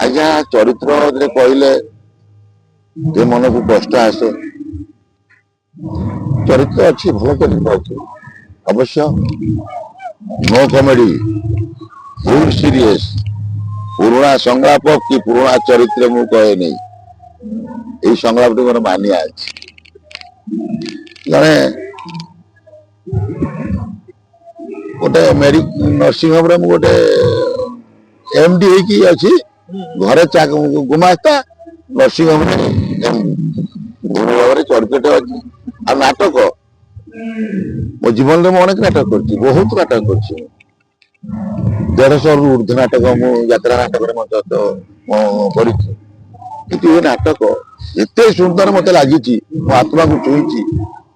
ଆଜ୍ଞା, ଚରିତ୍ରରେ କହିଲେ ଯେ ମନକୁ କଷ୍ଟ ଆସେ। ଚରିତ୍ର ଅଛି, ଭଲ ଚରିତ୍ର ଅଛି ଅବଶ୍ୟ। ନୋ କମେଡି, ଫୁଲ ସିରିୟସ। ପୁରୁଣା ସଂଳାପ କି ପୁରୁଣା ଚରିତ୍ର ମୁଁ କହେନି। ଏଇ ସଂଳାପଟି ମୋର ମାନିଆ ଅଛି। ଜଣେ ଗୋଟେ ମେଡି ନର୍ସିଂ ହୋମରେ ମୁଁ ଗୋଟେ ଏମଡି ହେଇକି ଅଛି। ଘରେ ଗୁମାସ୍ତା, ନର୍ସିଂ ହୋମରେ ଏମଡି। ଭାବରେ ଚରିତ୍ରଟେ ଅଛି। ଆଉ ନାଟକ, ମୋ ଜୀବନରେ ମୁଁ ଅନେକ ନାଟକ କରିଛି, ବହୁତ ନାଟକ କରିଛି ମୁଁ। 150ରୁ ଉର୍ଦ୍ଧ୍ୱ ନାଟକ ମୁଁ ଯାତ୍ରା ନାଟକରେ ମଞ୍ଚସ୍ଥ ମୁଁ କରିଛି। କିନ୍ତୁ ଏ ନାଟକ ଏତେ ସୁନ୍ଦର ମତେ ଲାଗିଛି, ମୋ ଆତ୍ମାକୁ ଛୁଇଁଛି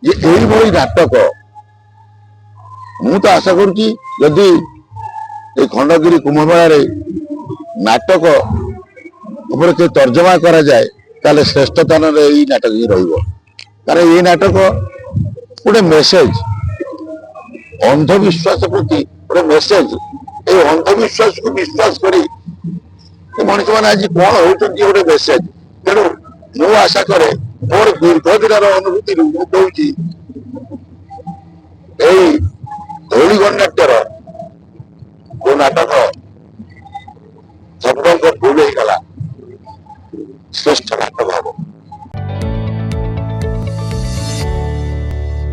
ଯେ ଏଇଭଳି ନାଟକ ମୁଁ ତ ଆଶା କରୁଛି, ଯଦି ଏଇ ଖଣ୍ଡଗିରି କୁମ୍ଭମେଳାରେ ନାଟକ ଉପରେ କେହି ତର୍ଜମା କରାଯାଏ, ତାହେଲେ ଶ୍ରେଷ୍ଠ ସ୍ଥାନରେ ଏଇ ନାଟକ ହିଁ ରହିବ। କାରଣ ଏଇ ନାଟକ ଗୋଟେ ମେସେଜ, ଅନ୍ଧବିଶ୍ୱାସ ପ୍ରତି ଗୋଟେ ମେସେଜ। ଏଇ ଅନ୍ଧବିଶ୍ୱାସକୁ ବିଶ୍ୱାସ କରି ଏ ମଣିଷମାନେ ଆଜି କଣ ହଉଛନ୍ତି, ଗୋଟେ ମେସେଜ। ତେଣୁ ମୁଁ ଆଶା କରେ, ମୋର ଦୀର୍ଘ ଦିନର ଅନୁଭୂତିରୁ ମୁଁ କହୁଛି, ଏଇ ଧଉଳି ଗଣନାଟ୍ୟର ଯୋଉ ନାଟକ "ଶବ୍ଦଙ୍କ ଭୁଲ ହେଇଗଲା", ଶ୍ରେଷ୍ଠ ନାଟକ।